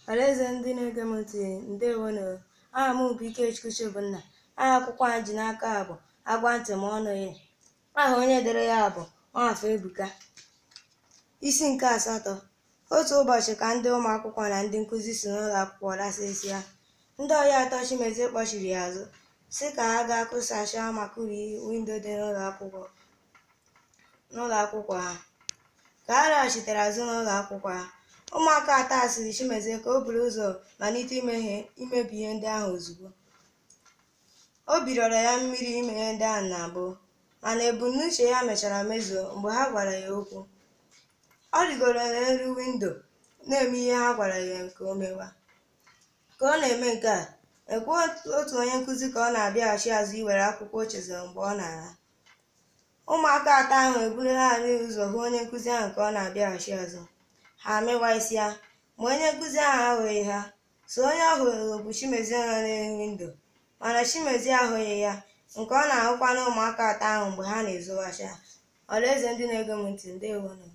Ọhaneze ndị na-ege m ntị, ndewonu. Aha m bụ Ikechukwu Chibunna. Aha akwụkwọ a ji n'aka bụ Agwa Ntị Ma Ọ Nụghị. Aha onye dere ya bụ Nwafọ Ebuka. Isi nke asatọ. Otu ụbọchị ka ndị ụmụ akwụkwọ na ndị nkụzi si n'ụlọ akwụkwọ lasịsịa. Ndị ọyị atọ Chimezie kpọchiri ya azụ, sị ka ha gaa kụsasịa ma kụrie windo dị n'ụlọ akwụkwọ ha. Ka ha laghachitere azụ n'ụlọ akwụkwọ ha, ụmụaka atọ a sịrị Chimezie ka o buru ụzọ malite imebi ihe ndị ahụ ozugbo. Obi rịọrọ ya mmiri ime ihe ndị ahụ na mbụ, mana ebumnuche ya mechara mezuo mgbe ha gwara ya okwu. Ọ rịgoro n'elu windo na-eme ihe ha gwara ya ka o mewa. Ka ọ na-eme nke a, ekwe otu onye nkụzi ka ọ na-abịaghachi azụ iwere akwụkwọ o chezọrọ mgbe ọ na-ala. Ụmụaka atọ ahụ eburularị ụzọ hụ onye nkụzi ahụ ka ọ na-abịaghachi azụ. Ha amịwasịa, ma onye nkụzi ahụ ahụghị ha. So onye ọ hụrụ bụ Chimezie nọ n'elu windo, mana Chimezie ahụghị ya, nke ọ na-ahụkwa n'ụmụaka atọ ahụ mgbe ha na-ezowacha. Ọhaneze ndị na-ege m ntị, ndewonu.